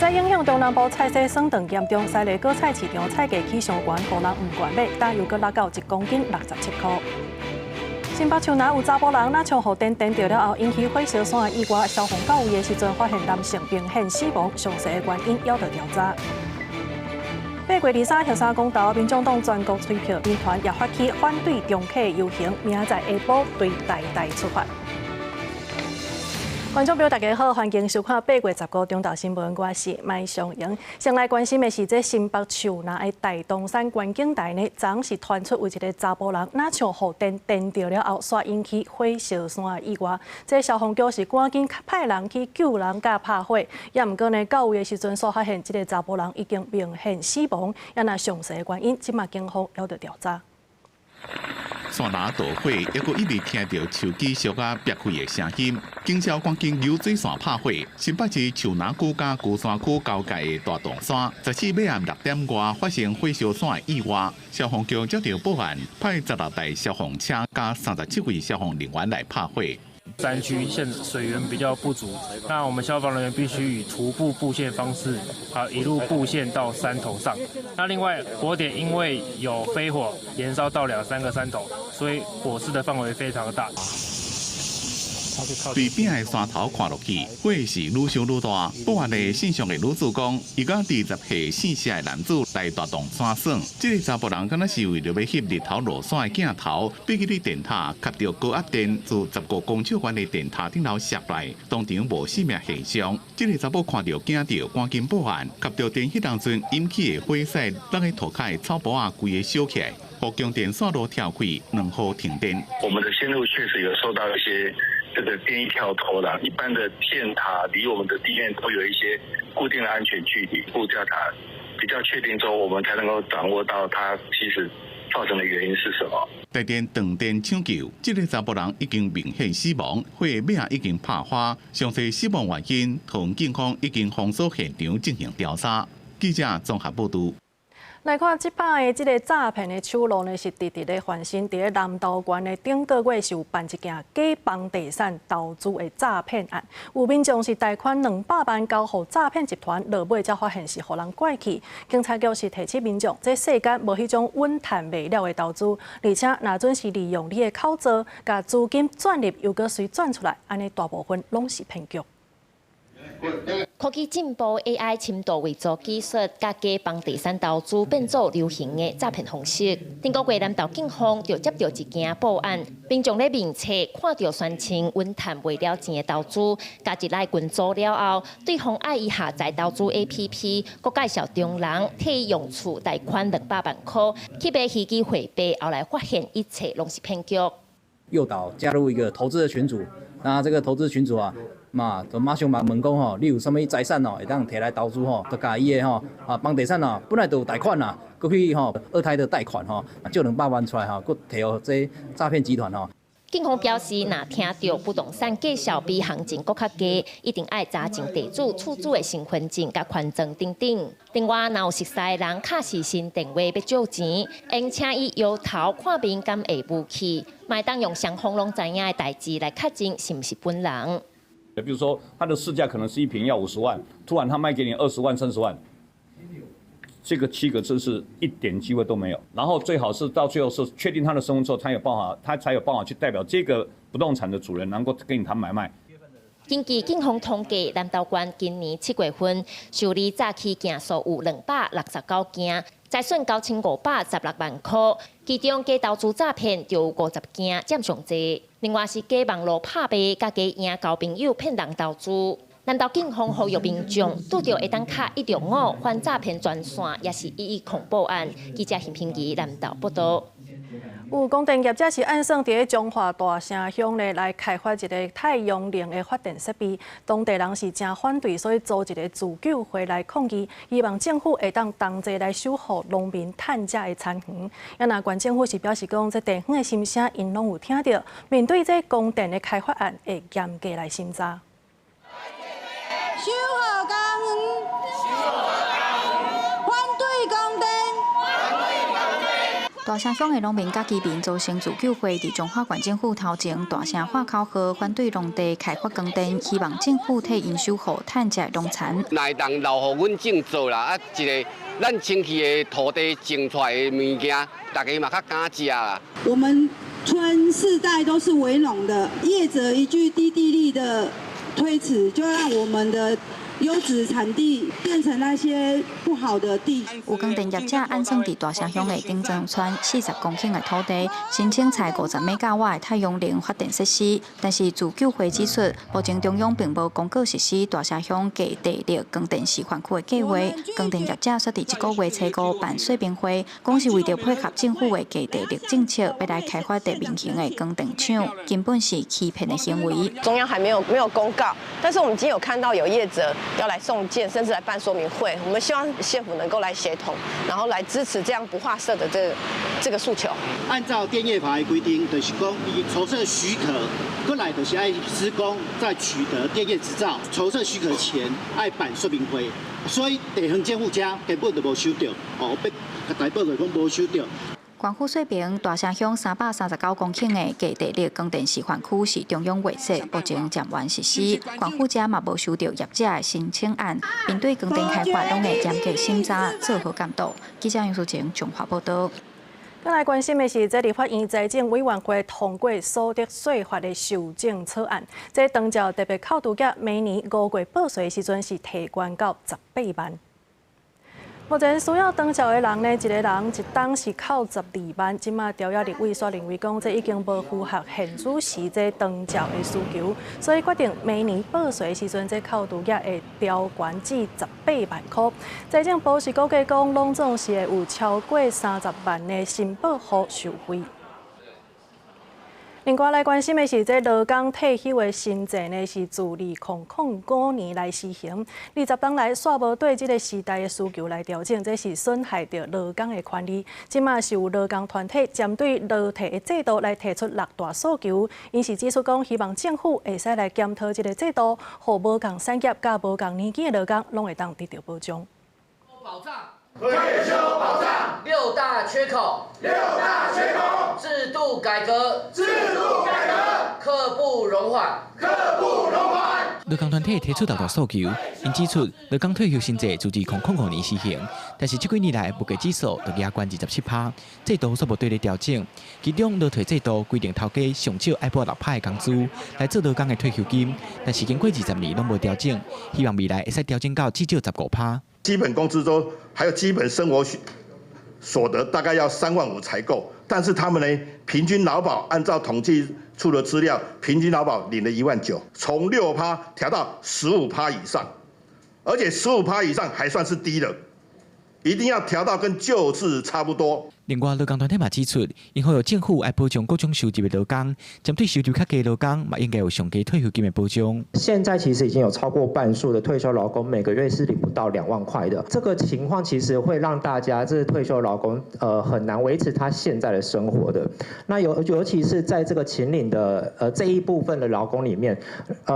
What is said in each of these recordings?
災影響中南部菜市損斷嚴重，西麗果菜市場菜價起傷懸，予人毋願買，今又閣落到1公斤67箍。新北樹林有查埔人，若像予電電著了後，引起火燒山的意外，消防到位的時陣發現男性明顯死亡，詳細的原因猶佇調查。8月23學生公投，民眾黨全國催票民團也發起反對重啟遊行，明仔載下晡對台大出發。觀眾朋友，大家好，歡迎收看8月15中晝新聞，我是麥尚瑩。先來關心的是，這新北樹林的大東山觀景台呢，昨昏是傳出有一个查埔人，若像予電電著了後，煞引起火燒山的意外。這消防局是趕緊派人去救人佮拍火，也毋過呢，到位的時陣，煞發現這个查埔人已經明顯死亡。也若詳細的原因，這馬警方猶佇調查。山林著火，猶閣一直聽著手機燒甲煏開的聲音。警消趕緊游水線拍火。新北市樹林區佮龜山區交界的大洞山，14尾暗6點外發生火燒山的意外。消防局接著報案，派16台消防車佮37位消防人員來拍火。山區現水源比較不足，那我們消防人員必須以徒步布線方式，啊一路布線到山頭上。那另外火點因為有飛火延燒到兩三個山頭，所以火勢的範圍非常大。對邊的山頭看落去，火勢愈燒愈大。報案的姓上的女子講，伊佮20歲姓謝的男子來大洞山耍。這个查埔人敢若是為著欲翕日頭落山的鏡頭，爬去電塔，𠝹著高壓電，自15公尺懸的電塔頂頭摔來，當場無性命現象。這个查某看著驚著，趕緊報案，𠝹著電彼當陣引起的火勢，落去塗跤的草埔仔規个燒起來，予供電線路跳開，兩戶停電。我們的線路確實有受到一些這個電一跳脫啦，一般的電塔離我們的地面都有一些固定的安全距離，步調查比較確定之後，我們才能夠掌握到它其實造成的原因是什麼。台電斷電搶救，這个查埔人已經明顯死亡，火尾仔已經拍花，詳細死亡原因，桃園警方已經封鎖現場進行調查。記者綜合報導。來看這擺的這个詐騙的手路呢，是直直咧翻新。佇咧南投縣的頂個月是有辦一件假房地產投資的詐騙案，有民眾是貸款200萬交予詐騙集團，落尾才發現是予人拐去。警察局是提醒民眾，這世間無彼種穩趁袂了的投資，而且若準是利用你的口座，共資金轉入又閣隨轉出來，按呢大部分攏是騙局。科技進步，AI 深度偽造技術，佮假房地產投資變做流行的詐騙方式。頂個月南投警方就接著一件報案，民眾咧面冊看著宣稱穩趁袂了錢的投資，加入來群組了後，對方愛伊下載投資 APP，閣介紹中人替伊用厝貸款200萬箍去買虛擬貨幣，後來發現一切攏是騙局。誘導加入一個投資的群組，那這個投資群組啊，嘛，就馬上嘛問講吼，你有啥物財產哦，會當提來投資吼，就共伊的吼啊房地產哦，本來就有貸款啦，閣去吼二胎的貸款吼，借200萬出來吼，閣提予這詐騙集團吼。警方表示，若聽著不動產介紹比行情閣較低，一定愛查證地主、厝主的身份證佮權狀等等。另外，若有熟似的人敲視訊電話欲借錢，應請伊搖頭看面敢會無去，嘛會當用雙方攏知影的代誌來確認是毋是本人。比如說，他的市價可能是一坪要50萬，突然他賣給你20萬、30萬，這個七個字是一點機會都沒有。然後最好是到最後是確定他的身份之後，他才有辦法去代表這個不動產的主人，能夠跟你談買賣。根據警方統計，南投縣今年7月份受理詐欺件數有269件，財損9516萬箍，其中假投資詐騙就有50件佔上濟。另外是假網路拍賣，佮假贏交朋友騙人投資。南投警方呼籲民眾，拄著會當敲165反詐騙專線，抑是110報案。記者陳品儀南投報導。有光電業者是按算佇咧彰化大城鄉咧來開發一个太陽能的發電設備，當地人是誠反對，所以組一个自救會來抗議，希望政府會當同齊來守護農民趁食的田園。啊，若縣政府是表示講，這地方的心聲𪜶攏有聽著，面對這光電的開發案，會嚴格來審查。守護家園，反對光電。大城鄉的農民佮居民組成自救會，佇彰化縣政府頭前大聲喊口號，反對農地開發光電，希望政府替𪜶守護趁食的農田。若會當留予阮種作啦，啊，一个咱清氣的土地種出來的物件，大家嘛較敢食啦。我們村世代都是為農的，業者一句低地利的推辭，就讓我們的優質產地變成那些不好的地。有光電業者按算佇大城鄉的頂莊村40公頃的土地，申請採50兆瓦的太陽能發電設施，但是自救會指出，目前中央並無公告實施大城鄉低地力光電示範區的計劃。光電業者煞佇這個月初五辦說明會，講是為著配合政府的低地力政策，欲來開發地面型的光電廠，根本是欺騙的行為。中央還沒有公告，但是我們已經有看到有業者要來送件，甚至來辦說明會。我們希望縣府能夠來協同，然後來支持這樣不劃設的這個訴求。按照電業法的規定，就是講伊籌設許可，過來就是愛施工，再取得電業執照。籌設許可前愛辦說明會，所以地方政府遮根本就無收著，哦，欲共台報告講無收著。縣府說明，大城鄉339公頃的低地力光電示範區是中央劃設，目前暫緩實施。縣府遮嘛無收著業者的申請案，面對光電開發，攏會嚴格審查，做好監督。記者楊淑晴彰化報導。再來關心的是，這立法院財政委員會通過所得稅法的修正草案，這長照特別扣除額明年5月報稅時陣是提懸到18萬。目前需要長照的人呢，一个人一冬是扣12萬。這馬朝野立委煞認為講，這已經無符合現此時這長照的需求，所以決定明年報稅時陣，這扣除額會調懸至18萬箍。財政部是估計講，攏總是會有超過30萬的申報戶受惠。另外來關心的是，這勞工退休的新制呢，是自2005年來施行。20冬來，煞無對這个時代的需求來調整，這是損害著勞工的權利。這馬是有勞工團體針對勞退的制度來提出六大訴求，𪜶是指出講，希望政府會使來檢討這个制度，予無仝產業佮無仝年紀的勞工攏會當得著保障。保障，退休保障，六大缺口，六大缺口，制度改革，制度改革，刻不容緩，刻不容緩。勞工團體提出六大訴求，𪜶指出勞工退休新制自2000年施行，但是這幾年來物價指數都加懸27%，制度煞無綴咧調整。其中勞退制度規定頭家上少愛撥6%的工資來做勞工的退休金，但是經過20年攏無調整，希望未來會使調整到至少15%。基本工資都還有基本生活所得大概要3萬5才夠，但是他們呢，平均勞保按照統計處的資料，平均勞保領了1萬9，從6趴調到十五趴以上，而且十五趴以上還算是低的，一定要調到跟舊制差不多。另外，勞工團體嘛指出，應呼籲政府愛保障各種收入的勞工，針對收入較低勞工，嘛應該有上低退休金的保障。現在其實已經有超過半數的退休勞工每個月是領不到2萬塊的，這個情況其實會讓大家這退休勞工很難維持他現在的生活的。那尤其是在這個請領的這一部分的勞工裡面，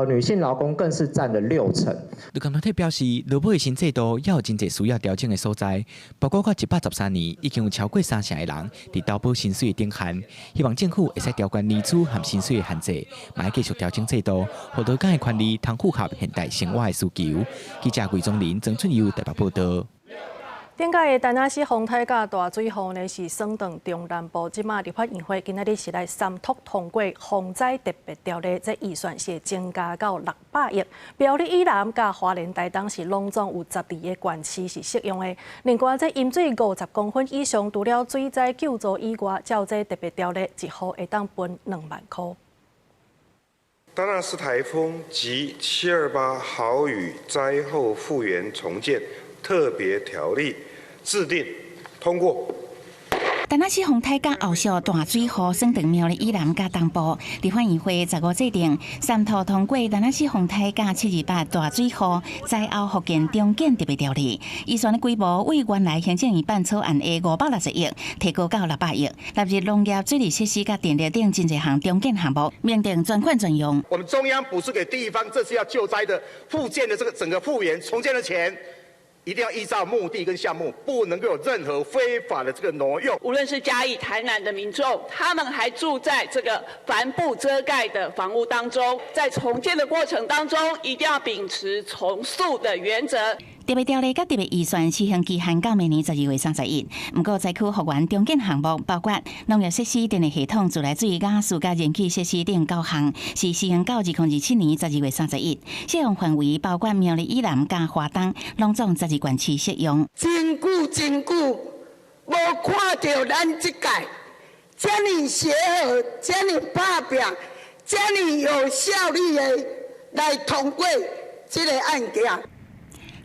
女性勞工更是佔了6成。勞工團體表示，勞保的新制度猶有真濟需要調整的所在，包括到113年已經有超過三成的人佇投保薪水的頂限，希望政府會使調懸年資和薪水的限制，嘛愛繼續調整制度，予勞工的權利通符合現代生活的需求。記者魏宗林、曾俊佑台北報導。頂屆的田納西風颱佮大水雨呢，是損斷中南部。這馬立法院會今仔日是來三讀通過防災特別條例，這預算是會增加到600億。苗栗以南佮花蓮台東是攏總有12个縣市是適用的。另外，這淹水50公分以上，除了水災救助以外，照這特別條例，一戶會當分2萬箍。達納斯颱風及728豪雨災後復原重建特別條例制定通過。田納西風颱佮後續大水雨損斷苗栗以南佮東部，立法院會15制定三讀通過田納西風颱佮728大水雨災後復建重建特別條例，預算的規模為原來行政院版草案的560億提高到600億，納入農業、水利設施佮電力等真濟項重建項目，明定專款專用。我們中央補助給地方這次要救災的復建的這個整個復原重建的錢。一定要依照目的跟項目，不能夠有任何非法的這個挪用。無論是嘉義、台南的民眾，他們還住在這個帆布遮蓋的房屋當中，在重建的過程當中，一定要秉持從速的原則。特別條例佮特別預算施行期限到明年12月31。毋過災區復原重建項目包括農業設施、電力系統、自來水、瓦斯佮燃氣設施等九項，是施行到2027年12月31。適用範圍包括苗栗以南佮花東，攏總12縣市適用。真久真久，無看著咱這屆遮爾協和、遮爾拍拚、遮爾有效率的來通過這個案件。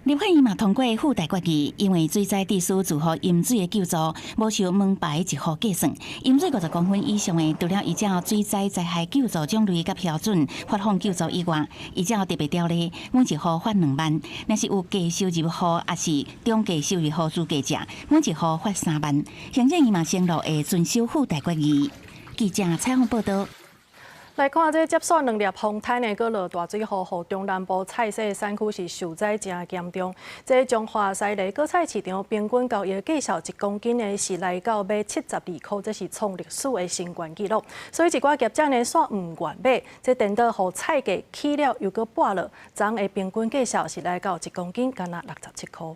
立法院嘛通過附帶決議，因為水災致使住戶淹水的救助，無受門牌一戶計算，淹水50公分以上的，除了依照水災災害救助種類佮標準發放救助以外，依照特別條例，每一戶發2萬；若是有低收入戶，抑是中低收入戶資格者，每一戶發3萬。行政院嘛承諾會遵守附帶決議。記者採訪報道。來看這接紲兩粒風颱呢，閣落大水雨，予中南部菜市產區是受災誠嚴重。這彰化西螺果菜市場平均交易價數1公斤呢，是來到欲72箍，這是創歷史的新懸紀錄。所以一寡業者呢，煞毋願買，這顛倒予菜價起了又閣跋落，昨昏的平均價數是來到1公斤，干焦67箍。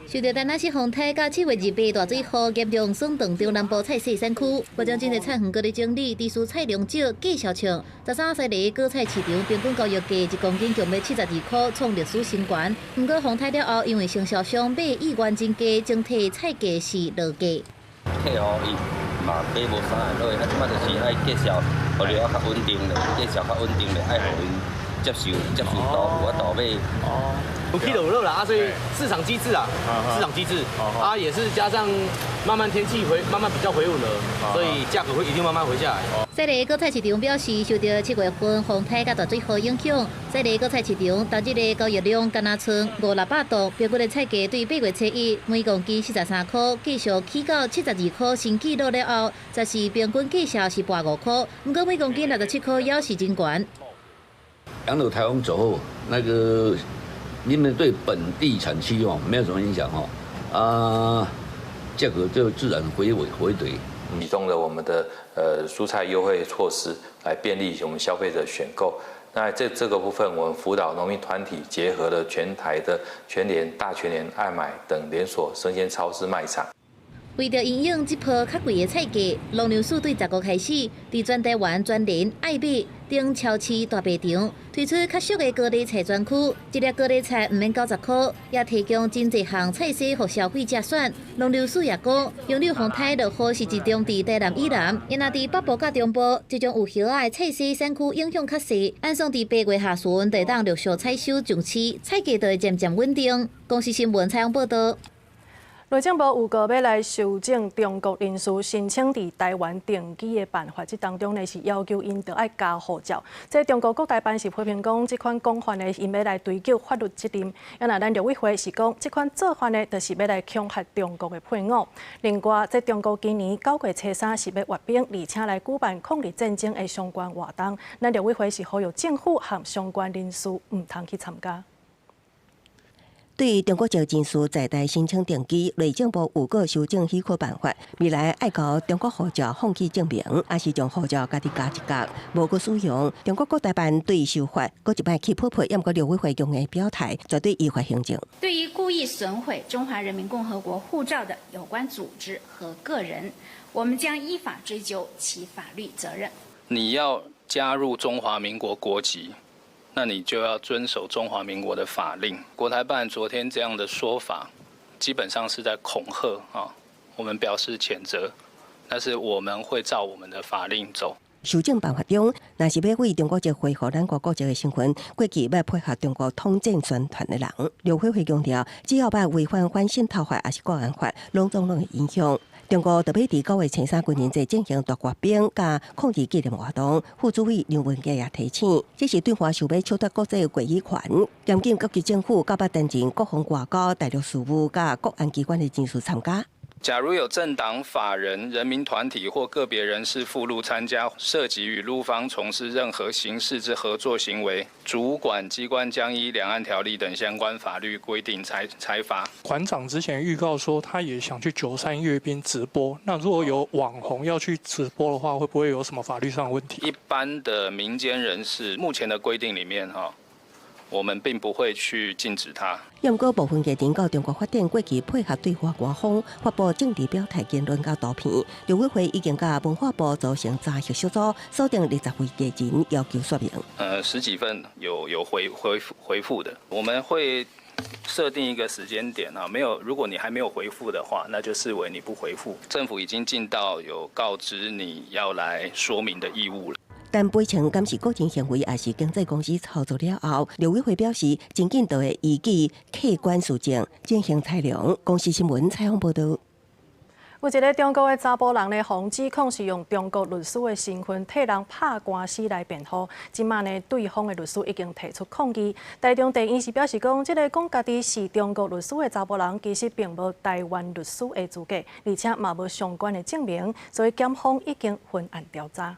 受著達納斯風颱佮7月28大水雨嚴重損斷中南部菜市產區，目前真濟菜園閣咧整理，致使菜量少，價數衝。13西螺果菜市場平均交易價1公斤強欲72箍，創歷史新懸。毋過風颱了後，因為承銷商買意願真低，整體菜價是落價。客戶伊嘛買無啥會落，啊，這擺就是愛價數，予了較穩定咧，價數較穩定咧，愛予𪜶接受接受度有法度買。有起有落啦，啊，所以市場機制啊，市場機制啊，也是加上慢慢天氣回慢慢比較回穩了，所以價格會一定慢慢回下來。西螺果菜市場表示，受著7月份風颱佮大水雨影響，西螺果菜市場當日的交易量干焦賰五六百桌，平均的菜價對8月初一每公斤43箍，繼續起到72箍新紀錄了後，則是平均價數是跋5箍，毋過每公斤67箍猶是真懸。楊柳颱風走後，那個。因為對本地產區哦沒有什麼影響哦，啊，價格就自然回穩回跌。啟動了我們的蔬菜優惠措施，來便利我們消費者選購。那這個部分，我們輔導農民團體結合了全台的全聯、大全聯、愛買等連鎖生鮮超市賣場。為著因應這波較貴的菜價，農糧署對15開始，佇全台灣全聯、愛買等超市大賣場推出較俗的高麗菜專區，一粒高麗菜毋免90箍，也提供真濟項菜色予消費者選。農糧署也講，楊柳風颱落雨是集中佇台南以南，因若佇北部佮中部，這種有葉仔的菜色產區影響較細。按算佇8月下旬，就會當陸續採收上市，菜價就會漸漸穩定。公視新聞採訪報導。內政部預告欲來修正中國人士申請佇臺灣定居的辦法，這當中呢是要求𪜶著愛加護照。這中國國台辦是批評講，這款講法呢，𪜶欲來追究法律責任。啊，若咱陸委會是講，這款做法呢，就是欲來恐嚇中國的配偶。另外，這中國今年9月初3是欲閱兵，而且來舉辦抗日戰爭的相關活動。咱陸委會是呼籲政府和相關人士毋通去參加。對中國籍人士在台申請定居，內政部預告修正許可辦法，未來愛交中國護照放棄證明，抑是將護照家己加一角，無閣使用。中國國台辦對修法，閣一擺起泡泡，毋過陸委會強硬表態，絕對依法行政。對於故意損毀中華人民共和國護照的有關組織和個人，我們將依法追究其法律責任。你要加入中華民國國籍，那你就要遵守中華民國的法令。國台辦昨天這樣的說法，基本上是在恐嚇啊，我們表示譴責，但是我們會照我們的法令走。修正辦法中，若是欲為中國籍恢復咱國國籍的身份，過去欲配合中國統戰宣傳的人，陸委會強調，只要捌違反反滲透法抑是國安法，攏總攏會影響。中國特別佇9月初3軍人節進行大閱兵佮抗日紀念活動，副主委梁文傑也提醒，這是對華想欲搶奪國際話語權，嚴禁各級政府佮捌擔任國防外交、大陸事務佮國安機關的人士參加。假如有政黨、法人、人民團體或個別人士赴陸參加，涉及與陸方從事任何形式之合作行為，主管機關將依兩岸條例等相關法律規定裁裁罰。館長之前預告說，他也想去九三閱兵直播。那如果有網紅要去直播的話，會不會有什麼法律上的問題？一般的民間人士，目前的規定裡面，哈，我們並不會去禁止他。毋過部分藝人到中國發展，過去配合對華官方發布政治表態言論佮圖片，陸委會已經佮文化部組成查核小組，鎖定20位藝人，要求說明。十幾份有回覆的，我們會設定一個時間點啊，沒有，如果你還沒有回覆的話，那就視為你不回覆。政府已經盡到有告知你要來說明的義務了。但賠償敢是個人行為，抑是經紀公司操作了後，陸委會表示，真緊就會依據客觀事證進行裁量。公視新聞採訪報導。有一个中國的查埔人呢，予指控是用中國律師的身份替人拍官司來辯護。這馬呢，對方的律師已經提出抗議。台中地院是表示講，這个講家己是中國律師的查埔人，其實並無台灣律師的資格，而且嘛無相關的證明，所以檢方已經分案調查。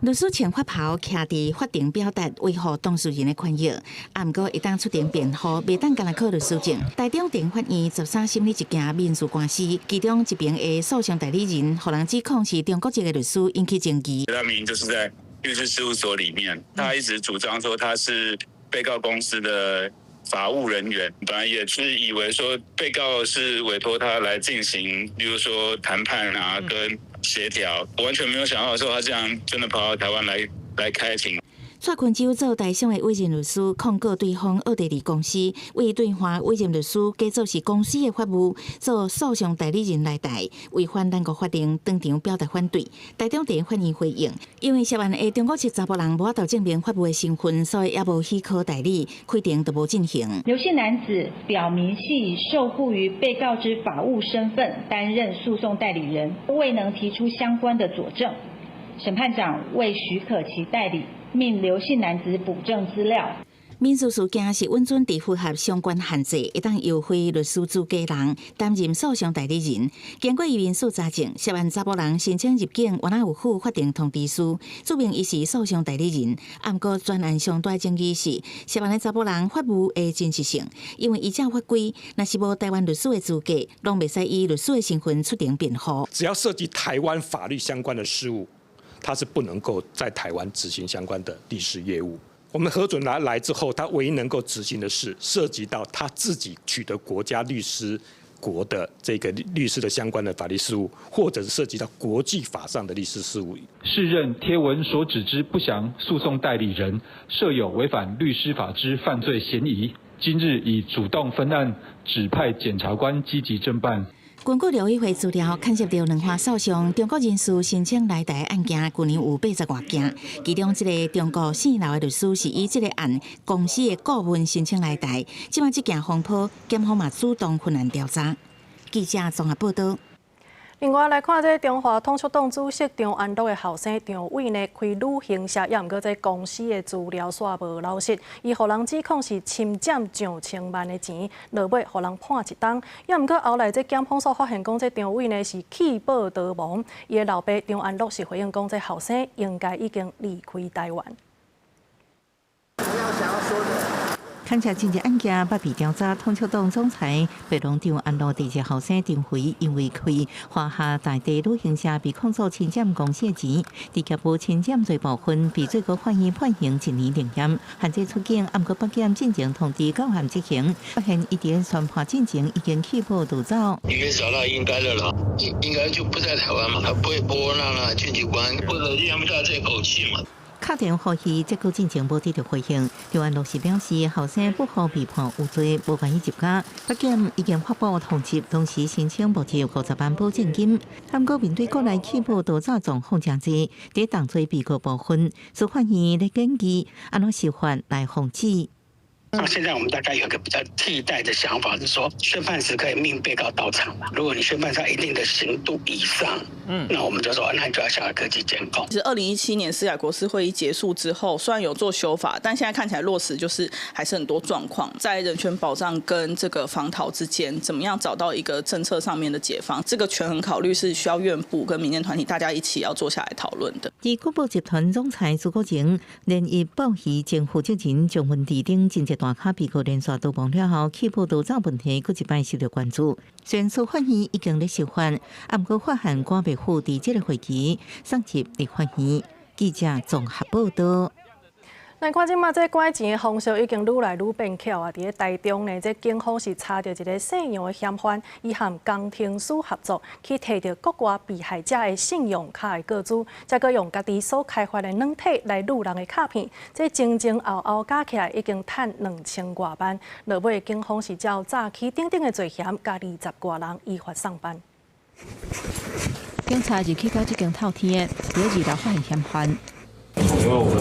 律師穿法袍，徛佇法庭表達維護當事人的權益。啊，毋過會當出庭辯護，袂當干焦靠律師證。台中地法院13審理一件民事官司，其中一邊的訴訟代理人，予人指控是中國籍的律師，引起爭議。他明明就是在律師事務所裡面，他一直主張說他是被告公司的法務人員，本來也是以為說被告是委託他來進行，比如說談判啊，跟協調，完全沒有想到說他這樣真的跑到台灣來開庭。蔡坤洲做台商的委任律師，控告對方奧地利公司為對華委任律師，假做是公司的法務，做訴訟代理人來台，違反咱國法令，當場表達反對。台中地法院回應，因為涉案的中國籍查埔人無法度證明法務的身份，所以猶無許可代理，開庭就無進行。劉姓男子表明係以受僱於被告之法務身份擔任訴訟代理人，未能提出相關的佐證，審判長未許可其代理。命劉姓男子補正資料。民事事件是允准佇符合相關限制，會當由非律師資格人擔任訴訟代理人。經過民事查證，涉案查埔人申請入境，原來有附法定通知書，註明伊是訴訟代理人。毋過全案上大爭議是涉案的查埔人法務的真實性，因為依照法規，若是無台灣律師的資格，攏袂使以律師的身份出庭辯護。只要涉及台灣法律相關的事務，他是不能夠在台灣執行相關的律師業務。我們核准他來之後，他唯一能夠執行的是涉及到他自己取得國家律師國的這個律師的相關的法律事務，或者是涉及到國際法上的律師事務。適認貼文所指之不詳訴訟代理人，設有違反律師法之犯罪嫌疑。今日已主動分案，指派檢察官積極偵辦。根據陸委會資料，牽涉到兩岸訴訟，中國人士申請來台案件，去年有80外件，其中這个中國姓劉的律師是以這个案公司的顧問申請來台，這馬這件風波，檢方嘛主動分案調查。記者綜合報道。另外來看，這中華統促黨主席張安樂的後生張偉呢，開旅行社，猶毋過這公司的資料煞無老實，伊予人指控是侵佔上千萬的錢，落尾予人判一冬。猶毋過後來這檢方所發現講，這張偉呢是棄保逃亡，伊的老爸張安樂是回應講，這後生應該已經離開台灣。牽涉政治案件，捌被調查。統促黨總裁白龍張安樂第二後生張輝，因為開華夏大地旅行社被控訴侵佔公司錢，佇業務侵佔罪部分被最高法院判刑1年2月，限制出境。毋過北檢進前通知到案執行，發現伊佇宣判進前已經棄保逃走。應該找到應該的了，應該就不在台灣嘛，他不會撥讓啦進去關，或者咽不下這口氣嘛。敲電話予伊，這個進前無得著回應。張安樂是表示，後生不予被判有罪，無願意入監。北檢已經發布通緝，同時申請募集50萬保證金。毋過面對國內棄保逃走狀況誠濟，佇重罪被告部分，司法院咧建議按怎修法來防止。那現在我們大概有一個比較替代的想法，是說宣判時可以命被告到場嘛。如果你宣判在一定的刑度以上，那我們就說，那你就要下科技監控。其實2017年司改國是會議結束之後，雖然有做修法，但現在看起來落實就是還是很多狀況，在人權保障跟這個防逃之間，怎麼樣找到一個政策上面的解方？這個權衡考慮是需要院部跟民間團體大家一起要坐下來討論的。而國寶集團總裁朱國榮連日報喜前負責人張文智等真濟大咖被告連續逃亡了後，棄保逃走問題閣一擺受到關注。雖然司法院已經咧修法，啊，毋過發現趕袂赴佇這个會期送入立法院。記者綜合報道。來看這馬這拐錢的方式已經愈來愈變巧啊！佇咧台中呢，這警方是查著一个姓楊的嫌犯，伊和工程師合作，去提著國外被害者的信用卡的個資，再閣用家己所開發的軟體來擄人的卡片，這前前後後加起來已經趁2000外萬。落尾警方是照詐欺等等的罪嫌，共20外人依法送辦。警察入去到這間透天的，佇咧二樓發現嫌犯。因為我們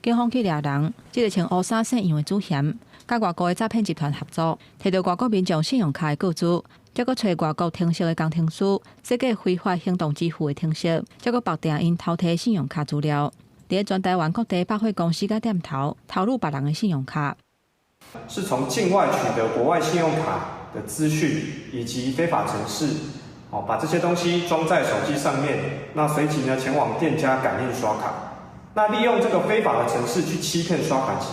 警方去掠人，這个穿烏衫姓楊的主嫌，佮外國的詐騙集團合作，提著外國民眾信用卡的個資，再閣揣外國程式的工程師，設計非法行動支付的程式，再閣綁定𪜶偷提信用卡資料，佇咧全台灣各地百貨公司佮店頭偷擄別人的信用卡。是從境外取得國外信用卡的資訊以及非法程式。哦，把這些東西裝在手機上面，那隨即呢前往店家感應刷卡，那利用這個非法的程式去欺騙刷卡機。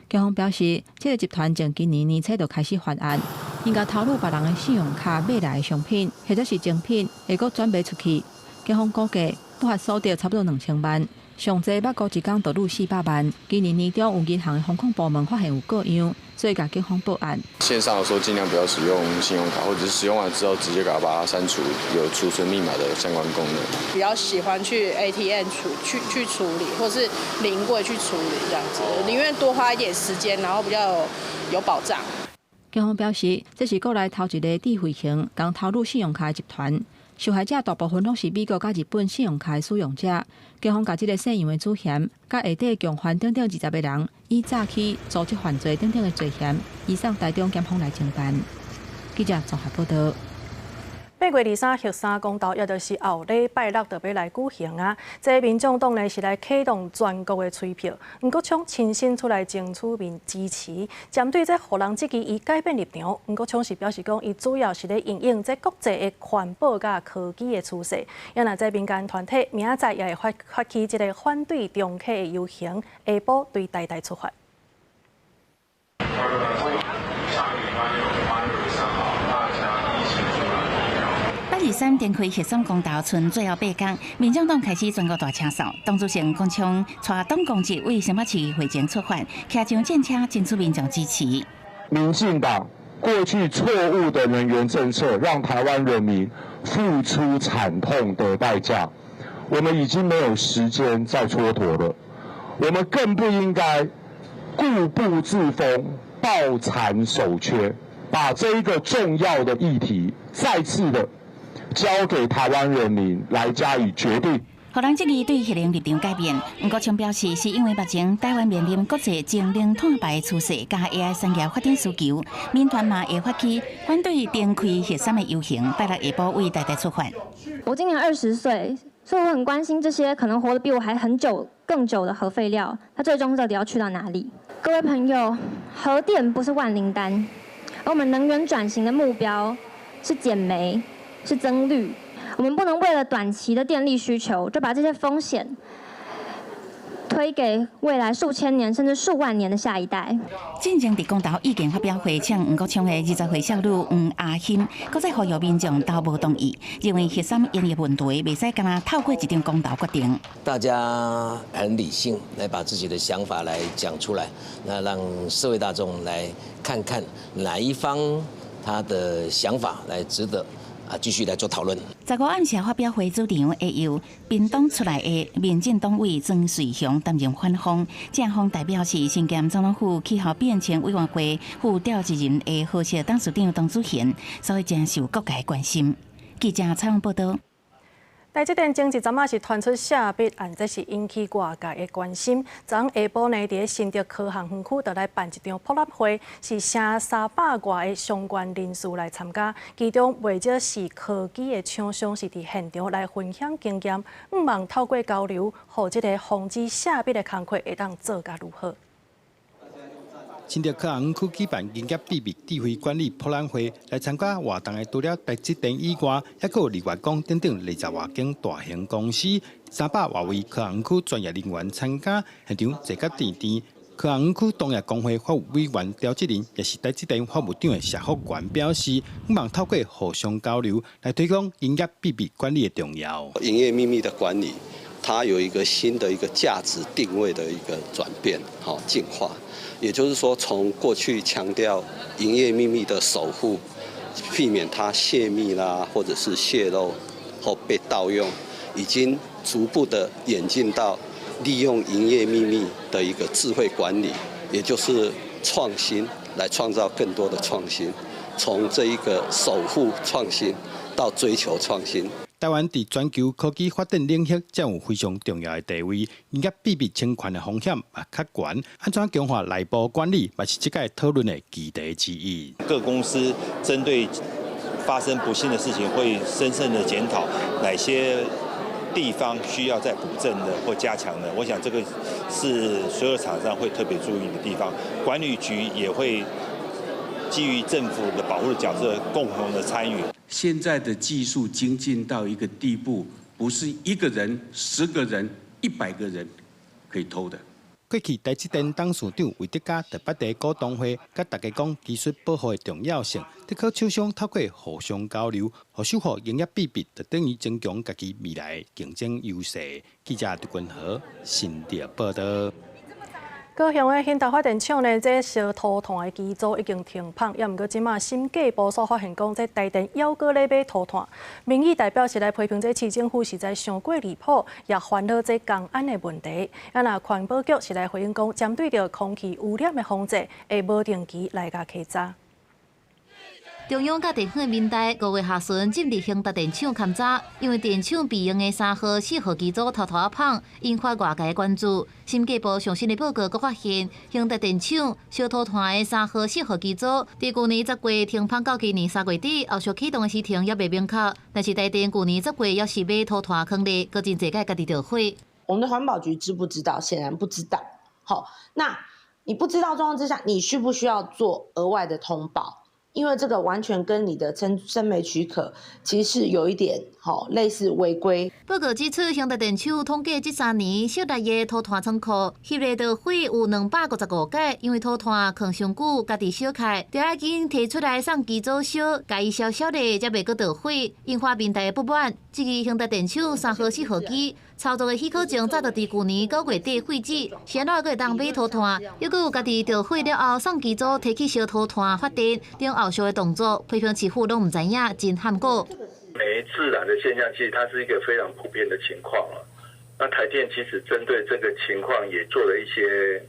警方表示，這个集團從今年年初就開始犯案，𪜶共偷擄別人的信用卡買來的商品或者是精品，會閣轉賣出去。警方估計不法所得差不多2000萬，上濟捌過一工就擄400萬。今年年中有銀行的風控部門發現有過樣，所以共警方報案。線上的時候盡量不要使用信用卡，或者是使用完之後直接給它把它刪除有儲存密碼的相關功能。比較喜歡去 ATM 去處理，或是臨櫃去處理這樣子，寧願多花一點時間，然後比較有保障。警方表示，這是國內頭一个智慧型共偷擄信用卡的集團。受害者大部分攏是美國佮日本信用卡的使用者。警方共這个姓楊的主嫌，佮下底共犯等等20個人，以詐欺、組織犯罪等等的罪嫌，移送台中檢方來偵辦。記者綜合報道。8月23核三公投，也就是後禮拜六就欲來舉行啊！這民眾黨呢是來啟動全國的催票，黃國昌親身出來爭取民支持。針對這予人質疑伊改變立場，黃國昌是表示講，伊主要是咧因應這國際的環保佮科技的趨勢。也若這民間團體明仔載也會發起這个反對重啟的遊行，下晡對台大出發。 8/23重開核三公投，賰最後8工，民眾黨開始全國大車掃。黨主席黃國昌帶黨公職為新北市會前出發，騎上戰車爭取民眾支持。民進黨過去錯誤的能源政策，讓台灣人民付出慘痛的代價。我們已經沒有時間再蹉跎了，我們更不應該固步自封、抱殘守缺，把這一個重要的議題再次的交給台灣人民來加以決定。予人質疑對核能立場改變，黃國昌表示，是因為目前台灣面臨國際節能碳排趨勢，佮 AI 產業發展需求，民團嘛會發起反對重開核三的遊行，拜六下晡為台大出發。我今年20歲，所以我很關心這些可能活得比我還很久、更久的核廢料，它最終到底要去到哪裡？各位朋友，核電不是萬靈丹，而我們能源轉型的目標是減煤。是增綠，我們不能為了短期的電力需求，就把這些風險推給未來數千年甚至數萬年的下一代。進前佇公投意見發表會，嗆黃國昌的20歲少女黃阿欣，閣再呼籲民眾投無同意，認為核三延役問題袂使干焦透過一場公投決定。大家很理性來把自己的想法來講出來，那讓社會大眾來看看哪一方他的想法來值得。啊，繼續來做討論。15暗時發表會主場會由屏東出來的民進黨委曾瑞雄擔任反方，正方代表是身兼總統府氣候變遷委員會副召集人的和碩董事長董子賢，所以真受各界關心。記者採訪報道。台積電前一陣仔是傳出泄密案，這是引起外界的關心。昨昏下晡呢，佇咧新竹科學園區就來辦一場博覽會，是成300外个相關人士來參加，其中袂少是科技的廠商，是佇現場來分享經驗，向望透過交流，予這个防止泄密的工課會當做甲愈好。新竹科學園區舉辦營業秘密智慧管理博覽會，來參加活動的除了台積電以外，猶閣有日月光等等20外間大型公司，300外位科學園區專業人員參加，現場坐甲甜甜。科學園區同業公會法務委員刁志林，也是台積電法務長的謝福元表示，向望透過互相交流來推廣營業秘密管理的重要。營業秘密的管理，它有一個新的一個價值定位的一個轉變，好進化。也就是說，從過去強調營業秘密的守護，避免它泄密啦，或者是泄露或被盜用，已經逐步的演進到利用營業秘密的一個智慧管理，也就是創新來創造更多的創新，從這一個守護創新到追求創新。台灣佇全球科技發展領域佔有非常重要的地位，營業秘密侵權的風險嘛較懸，按怎強化內部管理，嘛是這屆討論的議題之一。各公司針對發生不幸的事情，會深深的檢討哪些地方需要再補正的或加強的。我想這個是所有廠商會特別注意的地方。管理局也會基於政府的保護的角色，共同的參與。現在的技術精進到一個地步，不是一個人、10個人、100個人可以偷的。過去台積電董事長魏哲家特捌佇股東會，佮大家講技術保護的重要性，德科廠商透過互相交流，予守護營業秘密，就等於增強家己未來的競爭優勢。記者杜君和新竹報導。高雄的興達發電廠呢，這燒塗炭的機組已經停放，猶毋過這馬審計部所發現講，這台電猶閣咧買塗炭。民意代表是來批評這市政府實在傷過離譜，也煩惱這工安的問題。啊，若環保局是來回應講，針對著空氣污染的防治，會無定期來共稽查。中央佮地方的民代5月下旬進入興達電廠勘查，因為電廠備用的3號、4號機組偷偷仔放，引發外界關注。審計部上新的報告閣發現，興達電廠燒塗炭的3號、4號機組，佇舊年10月停放到今年3月底，後續啟動的時程猶未明確。但是台電舊年10月猶是買塗炭坑咧，閣真濟擺家己著火。我們的環保局知不知道？顯然不知道。好，那你不知道狀況之下，你需不需要做額外的通報？因為這個完全跟你的申煤許可其實是有一點吼類似違規。報告指出，興達電廠統計這3年室內的塗炭倉庫，翕咧著火有255個，因為塗炭囥傷久，家己燒開，著愛緊提出來送機組燒，共伊燒燒咧，才袂閣著火，引發民代的不滿。這支興達電廠3號、4號機操作的許可證早就佇舊年9月底廢止，是按怎閣會當買塗炭？猶閣有家己著火了後，送機組提去燒塗炭發電，等後續的動作，批評市府攏毋知影，真罕過。煤自燃的現象，其實它是一個非常普遍的情況啊。那台電其實針對這個情況也做了一些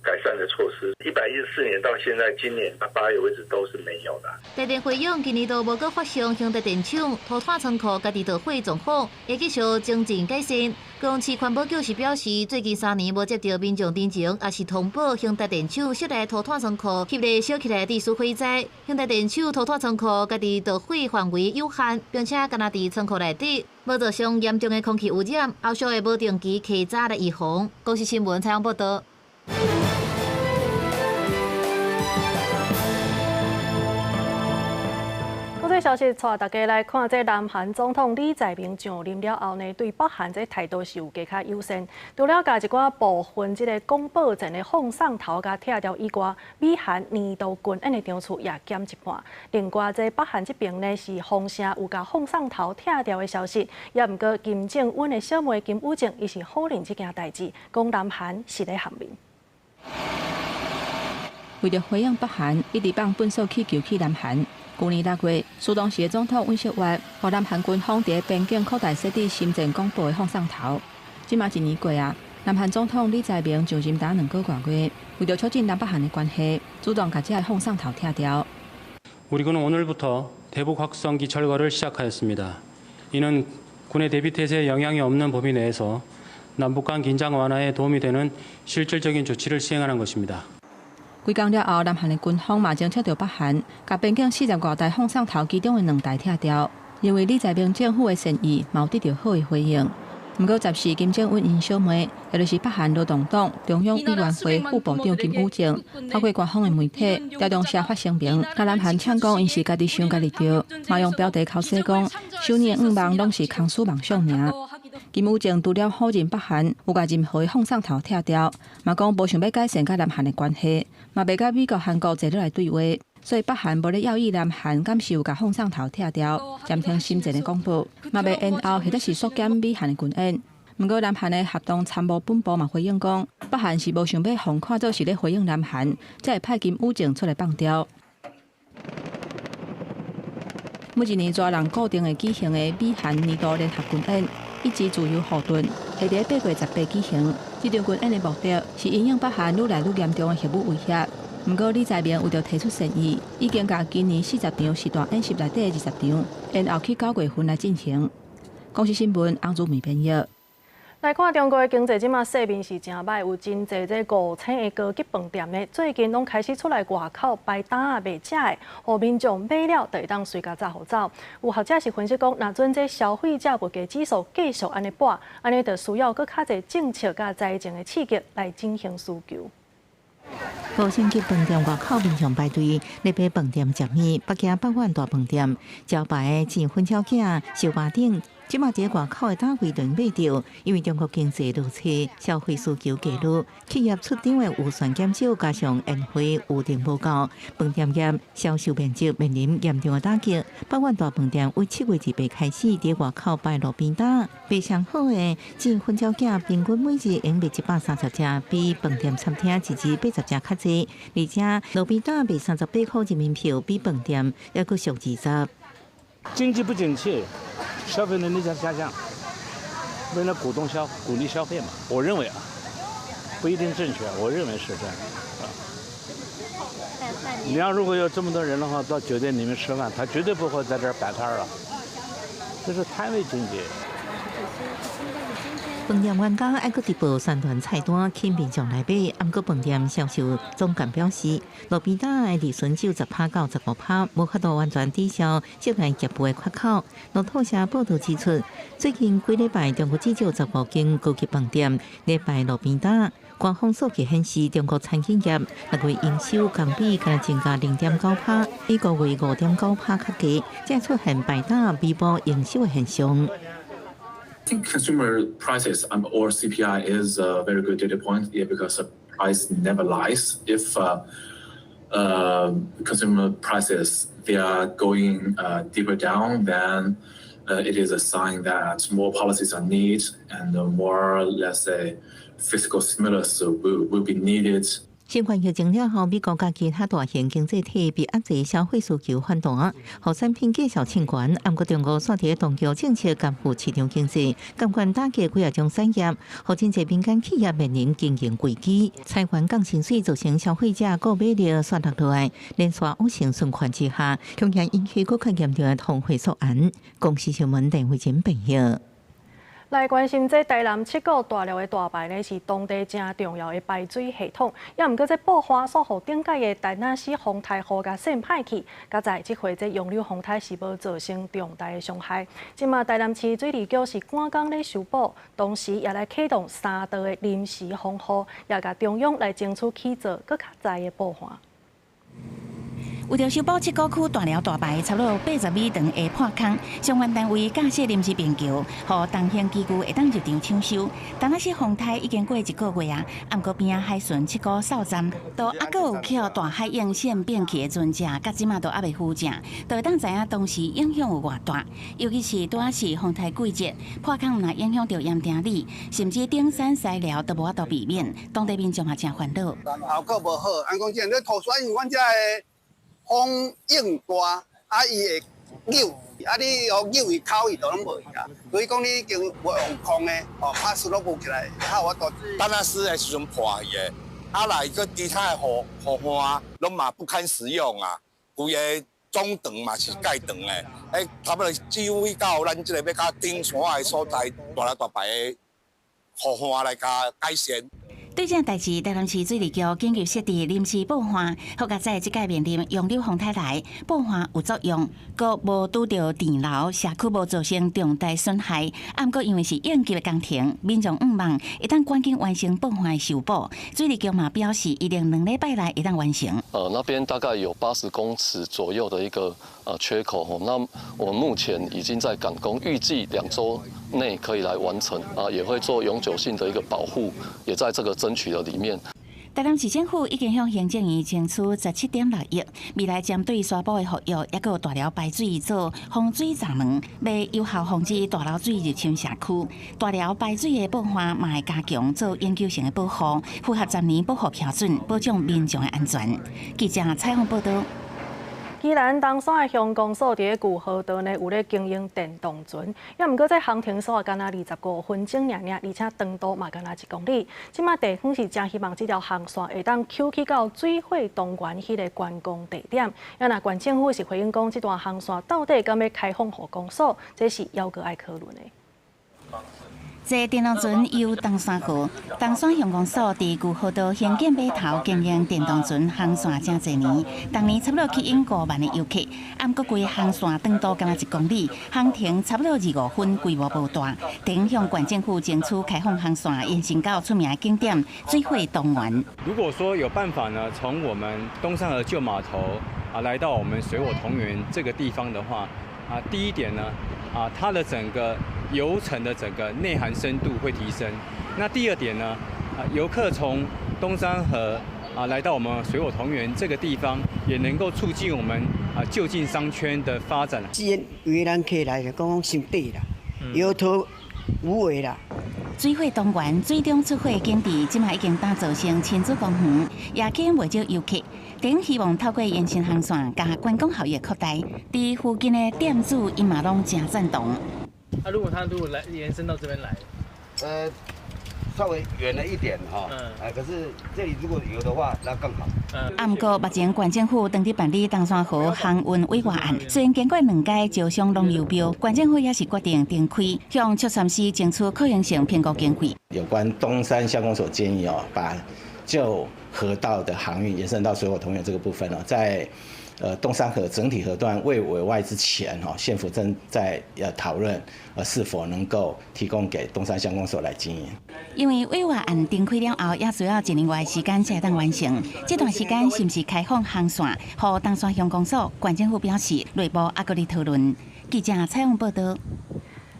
改善的措施。114年到現在，今年到8月為止都是沒有的。台電回應，今年都無閣發生興達電廠塗炭倉庫家己著火狀況，會繼續精進改善。高雄市環保局是表示，最近3年無接到民眾陳情，也是通報興達電廠室內塗炭倉庫翕咧燒起來致死火災。興達電廠塗炭倉庫家己著火範圍有限，並且干焦佇倉庫內底，無造成嚴重的空氣污染，後續會無定期稽查來預防。公視新聞採訪報導。國際消息，帶大家來看，這南韓總統李在明上任了後呢，對北韓這態度是有加較友善。除了共一寡部分這个廣播站的放送頭共拆掉以外，美韓年度軍演的場次也減一半。另外，這北韓這邊呢是風聲有共放送頭拆掉的消息，也毋過金正恩的小妹金宇正伊是否認這件代誌，講南韓是咧陷面。為著回應北韓，一直放糞埽氣球去南韓。舊年6月，蘇當時的總統尹錫悅，予南韓軍方佇邊境擴大設置深圳廣播的放送頭。這馬一年過啊，南韓總統李在明上任達2個外月，為著促進南北韓的關係，主動共這个放送頭拆掉。 우리 군은 오늘부터 대북 확성기 철거를 시작하였습니다. 이는 군의 대비태세에 영향이 없는 범위 내에서 남북 간 긴장 완화에 도움이 되는 실질적인 조치를 시행하는 것입니다. 幾工了後，南韓的軍方嘛偵測著北韓，共邊境40外台放送頭其中的兩台拆掉，認為李在明政府的善意嘛有得著好的回應。毋過十四金正恩𪜶小妹，也就是北韓勞動黨中央委員會副部長金與正，透過官方的媒體調動社發聲明，共南韓嗆講𪜶是家己想家己著，嘛用標題剾洗講，首爾的願望攏是空思夢想爾。金與正除了否認北韓有共任何的放送頭拆掉，嘛講無想欲改善佮南韓的關係，嘛袂佮美國、韓國坐落來對話，所以北韓無咧猶豫南韓敢是有共放送頭拆掉，暫停心戰的廣播，嘛袂延後或者是縮減美韓的軍演。毋過南韓的合同參謀本部嘛回應講，北韓是無想欲予看做是咧回應南韓，才會派金與正出來放調。每一年熱人固定會舉行的美韓年度聯合軍演，一致自由護盾，會佇8月18舉行。這場軍演的目的是因應北韓愈來愈嚴重的核武威脅。毋過李在明為著提出善意，已經共今年40場實彈演習內底20場延後去9月份來進行。公視新聞翁祖梅編譯。來看中國的經濟，這馬勢面是誠䆀，有真濟這5星的高級飯店呢，最近攏開始出來外口擺擔仔賣食的，予民眾買了就會當隨共紮予走。有學者是分析講，若準這消費者物價指數繼續按呢跋，按呢就需要閣較濟政策佮財政的刺激來進行需求。五星級飯店外口民眾排隊咧買飯店食物，北京百萬大飯店招牌的錢粉抄餅、燒肉等。這馬佇外口的攤位都買著，因為中國經濟落差，消費需求低落，企業出場的預算減少，加上宴會預訂無夠，飯店業銷售面積面臨嚴重的打擊。百萬大飯店為7月28開始佇外口擺路邊攤，賣上好的煎粉抄餅，平均每日用賣130隻，比飯店餐廳一日80隻較濟。而且路邊攤賣38塊人民幣，比飯店猶閣俗20。經濟不景氣，消費能力在下降，為了鼓動消鼓勵消費嘛，我認為啊，不一定正確，我認為是這樣啊。你要如果有這麼多人的話，到酒店裡面吃飯，他絕對不會在這兒擺攤了，這是攤位經濟。飯店員工愛閣直播宣傳菜單，吸引民眾來買。毋過飯店銷售總監表示，路邊攤的利潤只有10%到15%，無法度完全抵消這個業務的缺口。路透社報導指出，最近幾禮拜中國至少15間高級飯店咧擺路邊攤。官方數據顯示，中國餐飲業6月營收同比共增加0.9%，比五月5.9%較低，才出現擺攤彌補營收的現象。 I think consumer prices or CPI is a very good data point, yeah, because the price never lies. If consumer prices they are going deeper down, then it is a sign that more policies are needed and more, let's say, fiscal stimulus will be needed. 新冠疫情了後，美國佮其他大型經濟體被壓制消費需求反彈，予產品價數衝懸。毋過中國煞佇當局政策干預市場經濟，監管打擊幾仔種產業，予真濟民間企業面臨經營危機。裁員降薪水，造成消費者購買力煞落落來，連續惡性循環之下，恐驚引起閣較嚴重的通貨縮壓。公視新聞鄧慧珍編譯。來關心這台南七股大寮的大排呢，是當地誠重要的排水系統。也毋過這布花所予頂屆的田納西風颱雨共散歹去，佳哉這回這楊柳風颱是無造成重大的傷害。這馬台南市水利局是趕工咧修補，同時也來啟動三道的臨時防護，也共中央來爭取起造閣較濟的布岸。為著修補七股區大寮大排差不多80米長的破空，相關單位架設臨時便橋，予重型機具會當入場搶修。田納西風颱已經過一個月啊，毋過邊仔海巡七股哨站，都猶閣有予大海湧線變去的船隻，到這馬都猶未扶正，就會當知影當時影響有偌大。尤其是拄仔是風颱季節，破空毋但影響著鹽埕里，甚至頂山西寮都無法度避免，當地民眾也誠煩惱。效果無好，按講這個土沙，因為阮遮的風湧大，啊，伊會扭，啊，你予扭伊口伊就攏無去啊。所以講你已經無用空的，哦，拍死攏無起來，較有法度。田納西的時陣破去的，啊來閣其他的河河岸攏嘛不堪使用啊，規个總長嘛是蓋長的，欸，差不多只位到咱這個欲到頂山的所在，大來大排的雨旱來共改善。對這代誌，台南市水利局緊急設置臨時布旱，好佳哉這屆面臨洋流風颱來，布旱有作用，閣無拄著電流，社區無造成重大損害。啊，毋過因為是應急的工程，民眾向望會當趕緊完成布旱的修補。水利局嘛表示，一定2禮拜內會當完成。那邊大概有80公尺左右的一個缺口，那我們目前已經在趕工，預計2周內可以來完成啊，也會做永久性的一個保護，也在這個爭取的裡面。台南市政府已經向行政院爭取17.6億，未來針對沙埔的復育，抑閣有大寮排水做防水閘門，欲有效防止大流水入侵社區。大寮排水的布旱嘛會加強做永久性的保護，符合10年保護標準，保障民眾的安全。記者採訪報導。宜蘭東山的鄉公所佇咧舊河道呢，有咧經營電動船，抑毋過這航程煞干焦25分鐘爾爾，而且長度嘛干焦1公里。這馬地方是誠希望這條航線會當抾去到水火同源彼个觀光地點。啊若縣政府是回應講，這段航線到底敢欲開放予公所，這是猶閣愛討論的。坐電動船遊東山河，東山鄉公所佇舊河道興建碼頭經營電動船航線誠濟年，逐年差不多吸引5萬的遊客。啊，毋過規航線長度干焦1公里，航程差不多25分，規模無大。頂向縣政府爭取開放航線，延伸到出名的景點水火同源。如果說有辦法呢，從我們東山河舊碼頭啊，來到我們水火同源這個地方的話，啊，第一點呢，啊，它的整個遊程的整個內涵深度會提升。那第二點呢，啊，遊客從東山河啊來到我們水火同源這個地方，也能夠促進我們啊就近商圈的發展。既然為咱客來講，講傷短啦，搖頭無為啦。水火同源水中出火景致，這馬已經打造成親子公園，也吸引袂少遊客。頂希望透過延伸航線，共觀光效益擴大。佇附近的店主𪜶嘛攏誠贊同。啊，如果他如果來延伸到這邊來，稍微遠了一點哈，哎，可是這裡如果有的話，那更好。啊，毋過目前縣政府正佇辦理東山河航運委外案，雖然經過兩屆招商攏流標，縣政府也是決定重開，向卓三司爭取可行性評估經費。有關東山鄉公所建議哦，把舊河道的航運延伸到水火同源這個部分哦，在東山河整體河段未委外之前，哈，縣府正在討論，是否能夠提供給東山鄉公所來經營。因為委外案重開了後，也需要一年外時間才當完成。這段時間是毋是開放航線，予東山鄉公所、縣政府表示內部猶閣佇討論。記者採訪報導。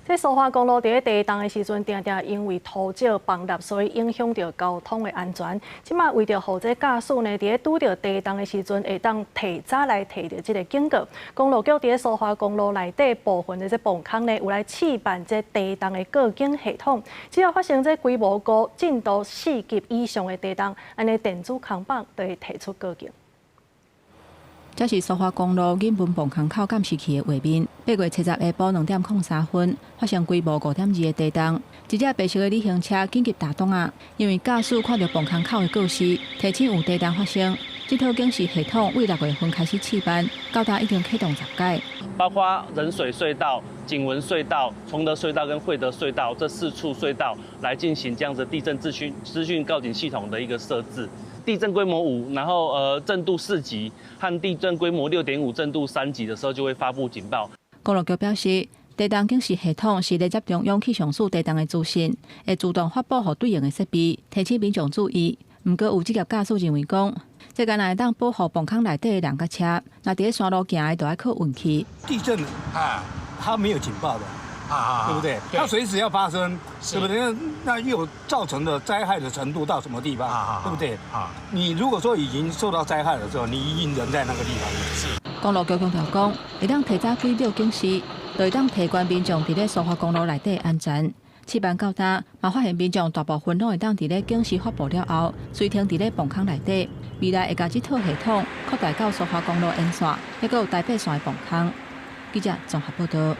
這蘇花公路佇咧地動的時陣，定定因為土石崩塌，所以影響著交通的安全。這馬為著予這駕駛呢，佇咧拄著地動的時陣，會當提早來提著這个警告。公路局佇咧蘇花公路內底部分的這磅空呢，有來試辦這地動的告警系統。只要發生這規模高、震度4級以上的地動，按呢電子扛棒就會提出告警。這是蘇花公路銀崙磅空口監視器的畫面。8月7日下晡2點03分，發生規模5.2的地動，一隻白色的旅行車緊急打擋仔，因為駕駛看著磅空口的告示，提醒有地動發生。這套警示系統對6月份開始試辦，到今已經啟動10擺。包括冷水隧道、景文隧道、崇德隧道跟惠德隧道這四處隧道來進行這樣子地震資訊告警系統的一個設置。地震規模5，然後震度4級和地震規模6.5、震度3級的時候，就會發布警報。公路局表示，地動警示系統是咧接中央氣象署地動的資訊，會自動發布予對應的設備，提醒民眾注意。毋過有職業駕駛認為講，這敢若會當保護磅空內底的人佮車，若佇咧山路行的，就愛靠運氣。地震啊，它沒有警報的。啊，對不對？它隨時要發生，對不對？那又造成的災害的程度到什麼地方？對不對？啊，你如果說已經受到災害的時候，你已經人在那個地方。是。公路局強調講，會當提早幾秒警示，就會當提懸民眾佇咧蘇花公路內底安全。試辦到今，嘛發現民眾大部分攏會當佇咧警示發布了後，隨停佇咧磅空內底。未來會共這套系統擴大到蘇花公路沿線，抑閣有台北線的磅空。記者綜合報導。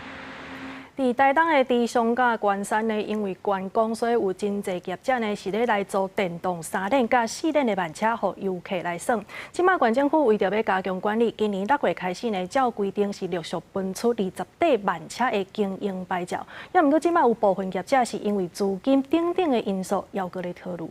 佇台東的池上佮關山呢，因為觀光，所以有真濟業者呢是咧來租電動三輪佮四輪的慢車，予遊客來耍。這馬縣政府為著欲加強管理，今年6月開始呢，照規定是陸續分出20塊慢車的經營牌照。也毋過這馬有部分業者是因為資金等等的因素，猶閣咧討論。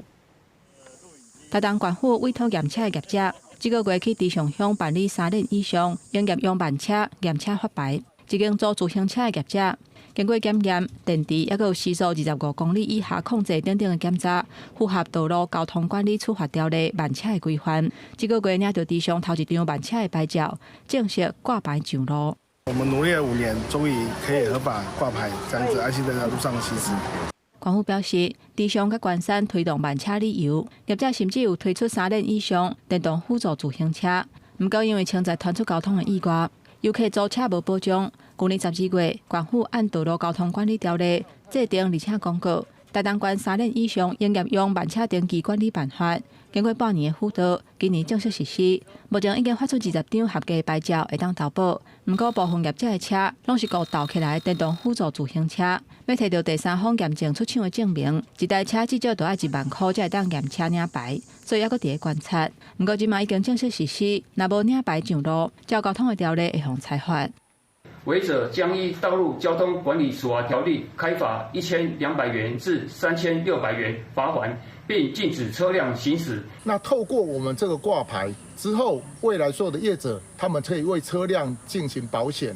台東縣府委託驗車的業者，這個月去池上鄉辦理三輪以上營業用慢車驗車發牌，一間租自行車的業者。經過檢驗，電池猶閣有時速25公里以下控制等等的檢查，符合道路交通管理處罰條例慢車的規範。這個月領著池上頭一張慢車的牌照，正式掛牌上路。我們努力了5年，終於可以合法掛牌，這樣子安心在路上行駛。縣府表示，池上佮關山推動慢車旅遊，業者甚至有推出三輪以上電動輔助自行車。毋過因為潛在傳出交通的意外，遊客租車無保障。去年12月，縣府按道路交通管理條例制定而且公告，台東縣三輪以上營業用慢車登記管理辦法，經過半年的輔導，今年正式實施。目前已經發出20張合格牌照，會當投保。毋過部分業者的車攏是閣鬥起來電動輔助自行車，欲提著第三方驗證出廠的證明，一台車至少都愛1萬箍才會當驗車領牌，所以猶閣佇咧觀察。毋過這馬已經正式實施，若無領牌上路，照交通的條例會予裁罰。違者將依《道路交通管理處罰條例》開罰1200元至3600元罰鍰，並禁止車輛行駛。那透過我們這個掛牌之後，未來所有的業者，他們可以為車輛進行保險。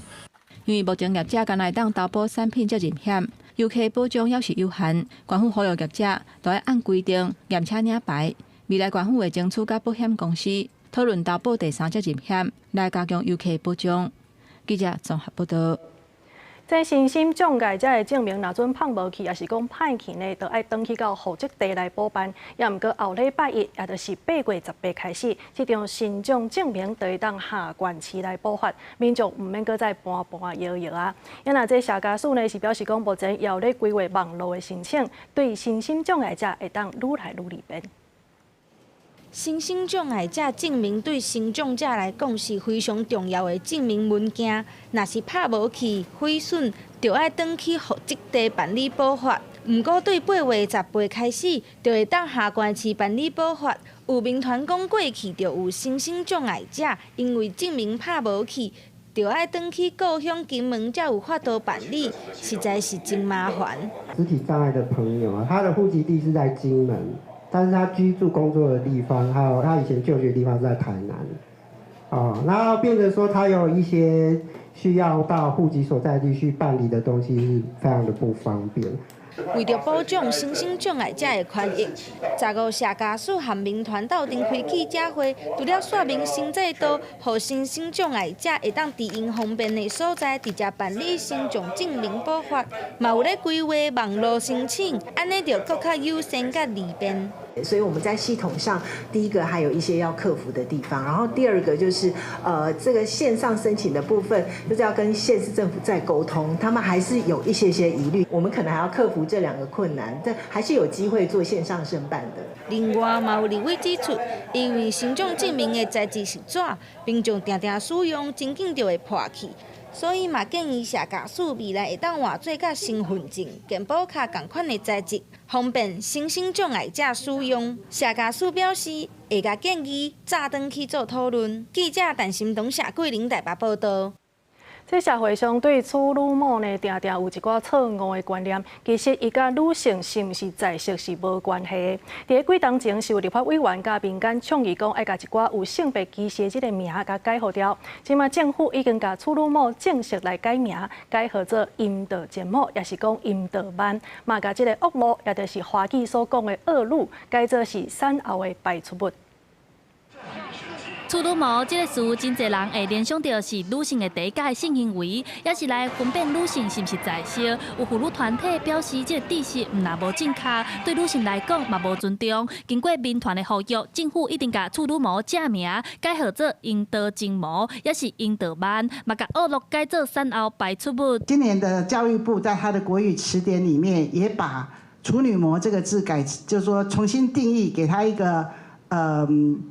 因為目前業者干焦會當投保產品責任險，遊客保障猶是有限。縣府呼籲業者都愛按規定驗車領牌。未來縣府會爭取佮保險公司討論投保第三責任險，來加強遊客保障。記者綜合報導。這身心障礙者的證明，若準拍無去，抑是講歹去呢，就愛轉去到戶籍地來補辦。也毋過後禮拜一，也就是8月18開始，這張身障證明就會當下縣市來補發，民眾毋免閣再搬搬搖搖啊。啊若這社家署呢是表示講，目前猶咧規劃網路的申請，對身心障礙者會當愈來愈利便。身心障礙者證明對身障者來講是非常重要的證明文件。若是拍無去、毀損，就愛轉去戶籍地辦理補發。毋過對8月18開始，就會當下縣市辦理補發。有民團講過去就有身心障礙者，因為證明拍無去，就愛轉去故鄉金門才有法度辦理，實在是真麻煩。肢體障礙的朋友啊，他的戶籍地是在金門。但是他居住工作的地方，還有他以前就學的地方是在台南，哦，然後變成說他有一些需要到戶籍所在地去辦理的東西，是非常的不方便。為著保障身心障礙者的權益，15社家署和民團鬥陣開記者會，除了說明新制度，予身心障礙者會當佇𪜶方便的所在直接辦理身障證明補發，嘛有咧規劃網路申請，按呢就閣較友善佮利便。所以我們在系統上，第一個還有一些要克服的地方，然後第二個就是，這個線上申請的部分，就是要跟縣市政府再溝通，他們還是有一些些疑慮，我們可能還要克服這兩個困難，但還是有機會做線上申辦的。另外，嘛有立委指出，因為身障證明的材質是紙，民眾定定使用，真緊就會破去。所以嘛，建議社家署未來會當換做佮身份證、健保卡仝款的材質，方便身心障礙者使用。社家署表示，會共建議早轉去做討論。記者陳心東、謝桂玲台北報導。這社會上對處女膜呢，定定有一寡錯誤的觀念。其實，伊佮女性是毋是在色是無關係的。佇咧幾冬前，是有立法委員佮民間倡議講，愛共一寡有性別歧視的這個名共改號掉。這馬政府已經共處女膜正式來改名，改號做陰道前膜，抑是講陰道蠓。嘛，共這個惡露，也就是華語所講的惡露，改做是產後的排出物。處女膜這個詞，真濟人會聯想著是女性的第一擺性行為，抑是來分辨女性是毋是在色。有婦女團體表示，這個知識毋但無正確，對女性來講嘛無尊重。經過民團的呼籲，政府已經共處女膜正名改號做陰道前膜，抑是陰道蠓，嘛共惡露改做產後排出物。今年的教育部在他的國語詞典裡面也把處女膜這個字改，就是說重新定義，給他一個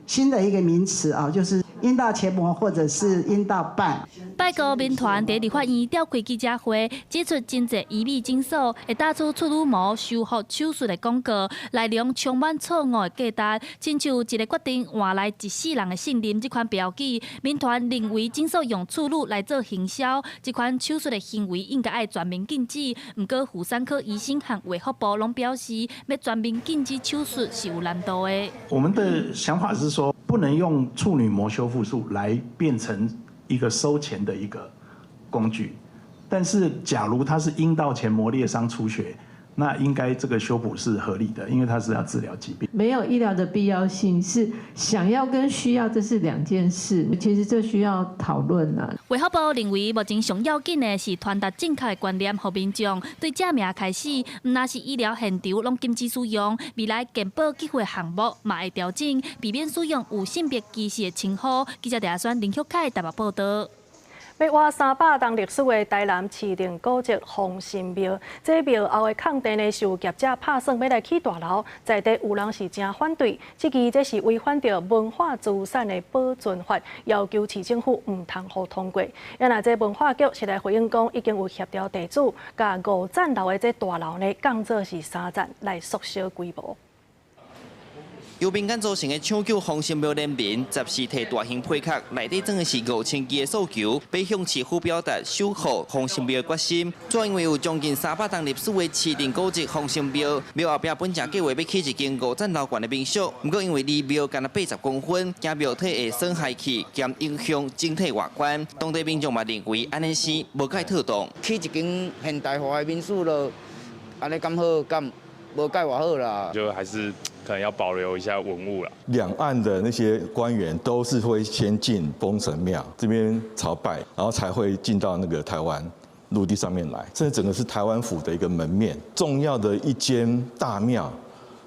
新的一個名詞啊，就是陰道前膜或者是陰道瓣。拜高民團佇立法院召開記者會，指出真濟醫美診所會打出處女膜修復手術的廣告，內容充滿錯誤的價值，親像一个決定換來一世人的信任這款標記。民團認為診所用處女來做行銷，這款手術的行為應該愛全面禁止。毋過婦產科醫生和衛福部攏表示，欲全面禁止手術是有難度的。我們的想法是說，不能用處女膜修復術來變成一個收錢的一個工具，但是假如它是陰道前膜裂傷出血，那應該這個修補是合理的，因為它是要治療疾病。沒有醫療的必要性，是想要跟需要這是兩件事，其實這需要討論啊。衛福部認為，目前上要緊的是傳達正確的觀念，予民眾對這名開始，毋但是醫療現場攏禁止使用，未來健保給付項目嘛會調整，避免使用有性別歧視的稱呼。記者鄭選林旭凱台北報導。欲活300冬歷史的台南市定古蹟豐臣廟，這廟後的空地呢，是有業者拍算欲來起大樓，在地有人是誠反對，質疑這是違反著文化資產的保存法，要求市政府毋通予通過。啊若這文化局是來回應講，已經有協調地主，共五層樓的這大樓呢，降做是三層來縮小規模。由民間組成的搶救豐臣廟聯盟，十四提大型配殼，內底裝的是5000支的訴求，欲向市府表達守護豐臣廟的決心。主要因為有將近300冬歷史的市定古蹟豐臣廟，廟後壁本正計劃欲起一間五層樓懸的民宿，毋過因為離廟干焦80公分，驚廟體會損害去，兼影響整體外觀。當地民眾嘛認為按呢生無蓋妥當。起一間現代化的民宿囉，按呢敢好敢無蓋偌好啦。就還是可能要保留一下文物啦。兩岸的那些官員都是會先進豐臣廟這邊朝拜，然後才會進到那個台灣陸地上面來。這整個是台灣府的一個門面，重要的一間大廟。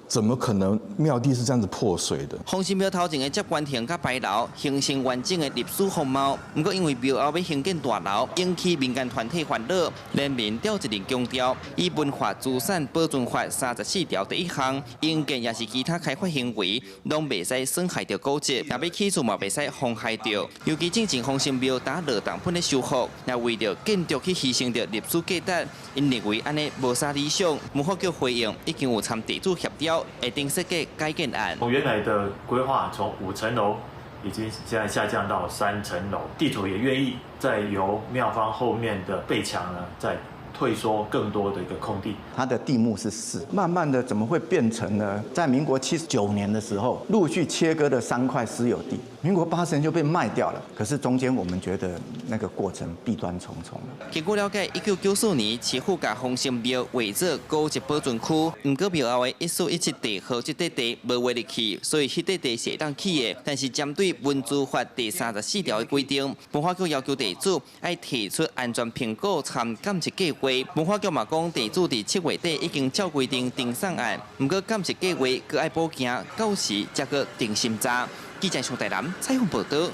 怎麼可能廟地是這樣子破碎的？豐臣廟頭前的接官亭佮牌樓形成完整的歷史風貌，毋過因為廟後欲興建大樓，引起民間團體煩惱，聯盟調一任強調，依文化資產保存法34條第一項，營建抑是其他開發行為，攏袂使損害著古蹟，若欲起厝嘛袂使妨害著。尤其進前豐臣廟焦落重本咧修復，若為著建築去犧牲著歷史價值，𪜶認為按呢無啥理想。文化局回應已經有參地主協調。會定設計改建案。從原來的規劃，從五層樓已經現在下降到三層樓，地主也願意再由廟方後面的背牆呢，再退縮更多的一個空地。它的地目是四，慢慢的怎麼會變成呢？在民國79年的時候，陸續切割了三塊私有地，民國80年就被賣掉了。可是中間我們覺得那個過程弊端重重。根據了解，1994年市府共豐臣廟劃做古蹟保存區，毋過廟後的1417地號這塊地無劃入去，所以彼塊地是會當起的。但是針對文資法第34條的規定，文化局要求地主愛提出安全評估參鑑識計劃。文化局嘛講，地主佇7月底已經照規定呈送案，毋過鑑識計劃閣愛補行，到時才閣定審查。記者上台南採訪報導。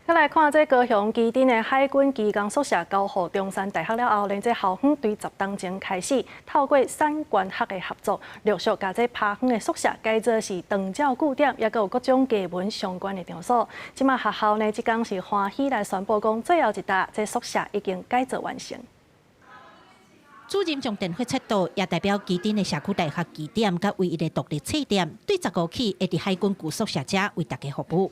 再來看這高雄旗津的海軍機工宿舍交予中山大學了後，連這校方對10冬前開始，透過產官學的合作，陸續共這拋荒的宿舍改造是長照據點，抑閣有各種藝文相關的場所。這馬學校呢，這工是歡喜來宣布講，最後一棟這宿舍已經改造完成。主任將電火切斷，也代表旗津的社區大學據點佮唯一的獨立冊店，對15起會佇海軍舊宿舍遮為大家服務。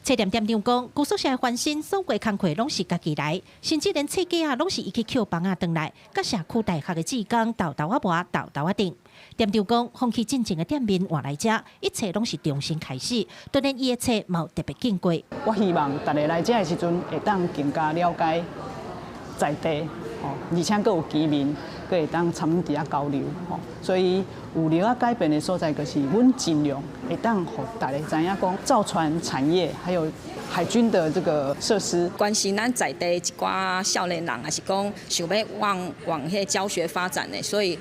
冊店店長講，舊宿舍的翻新，所有工課攏是家己來，甚至連冊架仔攏是伊去抾枋仔轉來，佮社區大學的志工沓沓仔磨，沓沓仔釘。店長講，放棄進前的店面換來遮，一切攏是重新開始。當然，伊的冊嘛有特別見過。我希望大家來遮的時陣，會當更加了解在地，吼，而且閣有居民，閣會當參與佇遐交流，吼。所以有了仔改變的所在，就是阮盡量會當予大家知影講造船產業，還有海軍的這個設施。關心咱在地一寡少年人，抑是講想欲往往彼教學發展的，所以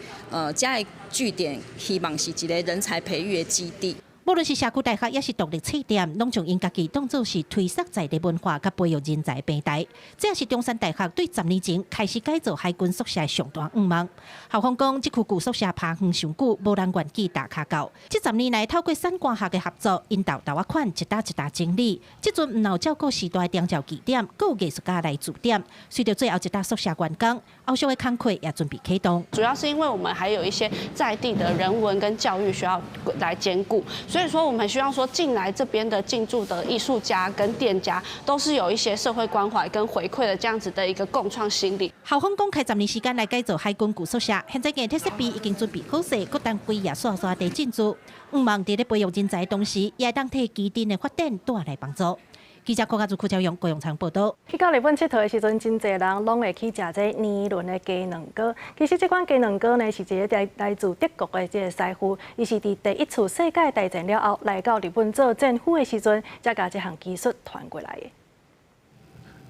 遮的據點希望是一個人才培育的基地。無論是社區大學，抑是獨立冊店，攏將𪜶家己當做是推捒在地文化佮培育人才的平台。這也是中山大學對10年前開始改造海軍宿舍的上大願望。校方講，這區舊宿舍拍遠傷久，無人願意踏跤到。這10年來，透過產官學的合作，𪜶沓沓仔款一沓一沓整理。這陣毋但有照顧時代長照據點，閣有藝術家來駐點。隨著最後一沓宿舍完工，後續的工課也準備啟動。主要是因為我們還有一些在地的人文跟教育需要來兼顧。所以說，我們希望說進來這邊的進駐的藝術家跟店家，都是有一些社會關懷跟回饋的這樣子的一個共創心理。校方講開10年時間來改造海軍舊宿舍，現在硬體設備已經準備好勢，閣等幾頁煞煞地進駐。向望佇咧培育人才的同時，也會當替旗津的發展帶來幫助。記者郭家祖、柯昭勇、郭永昌報道。去到日本𨑨迌的時陣，真濟人攏會去食這年輪的雞卵糕。其實這款雞卵糕呢，是一个來自德國的這个師傅，伊是佇第一次世界大戰了後來到日本做戰俘的時陣，才共這項技術傳過來的。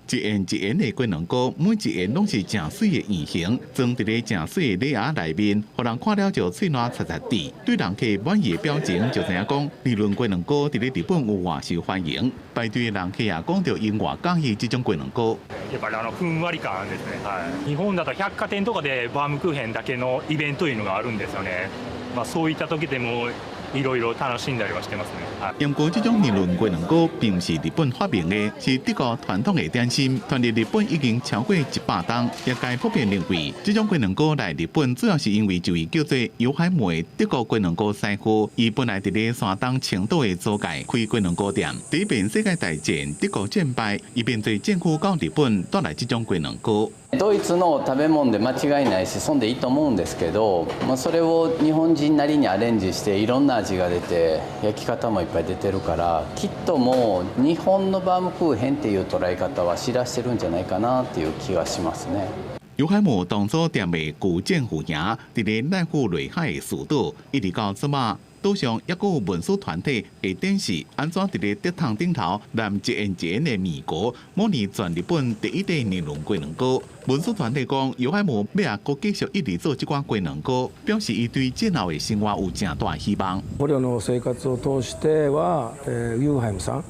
一圓一圓的雞卵糕，每一圓攏是誠媠的圓形，裝佇咧誠媠的禮盒內面，予人看了就喙瀾擦擦甜。對人客滿意的表情，就知影講，年輪雞卵糕佇咧日本有偌受歡迎。排隊的人客也講著𪜶偌佮意這種雞卵糕。やっぱりあのふんわり感ですね。はい。日本だと百貨店とかでバウムクーヘンだけのイベントいうのがあるんですよね。まあそういった時でもいろいろ楽しんだりはしてますね。毋過這種年輪雞卵糕並毋是日本發明的，是德國傳統的點心，傳入日本已經超過100冬。業界普遍認為，這種雞卵糕來日本主要是因為一位叫做尤海姆的德國雞卵糕師傅，伊本來佇咧山東青島的租界開雞卵糕店。第一遍世界大戰德國戰敗，伊變做戰俘到日本帶來這種雞卵糕。ドイツの食べ物で間違いないし、そんでいいと思うんですけど、まあそれを日本人なりにアレンジしていろんな味が出て、焼き方もいっぱい出てるから、きっともう日本のバウムクーヘンっていう捉え方は知らしてるんじゃないかなっていう気がしますね。尤海姆當初踮的舊戰俘營，佇咧瀨戶內海的四島，一直到這馬。島上猶閣有文史團體會展示按怎佇咧竹筒頂頭粘一圓一圓的麵糊，模擬全日本第一塊年輪雞卵糕。文史團體講，尤海姆欲閣繼續一直做這款雞卵糕，表示伊對戰後的生活有誠大希望。捕虜の生活を通しては、ユーハイムさん、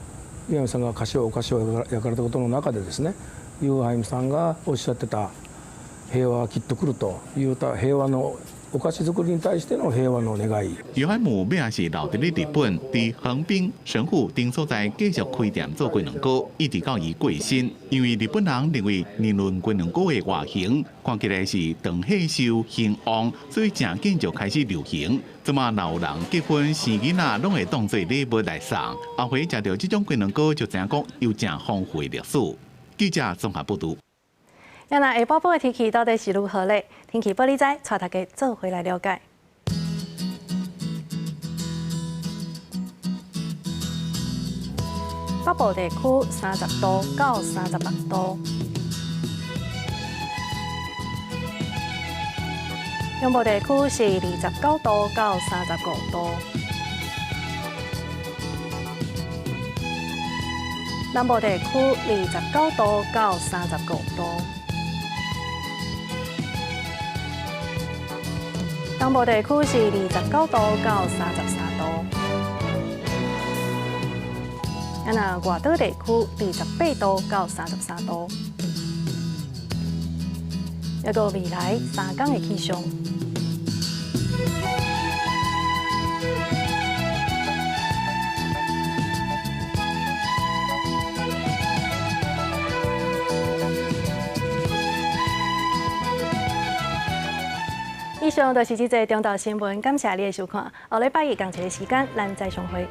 ユーハイムさんが菓子をお菓子を焼かれたことの中でですね、ユーハイムさんがおっしゃってた平和はきっと来るという平和のお菓子作りに対しての平和の願い。尤海姆尾仔是留佇咧日本，佇橫濱、神戶等所在繼續開店做雞卵糕，一直到伊過身。因為日本人認為年輪雞卵糕的外形看起來是長歲壽興旺，所以誠緊就開始流行。這馬若有人結婚生囡仔，攏會當做禮物來送。後回食著這種雞卵糕，就知影講有誠豐富的歷史。記者綜合報導。那下晡晡的天氣到底是如何咧？天氣報你知，帶大家做伙來了解。北部地區30度到36度，中部地區是29度到35度，南部地區29度到35度。東部地區是29度到33度，啊若外島地區28度到33度，抑閣未來3天的氣象。以上就是這節中晝新聞，感謝你的收看。後禮拜一仝一个時間，咱再相會。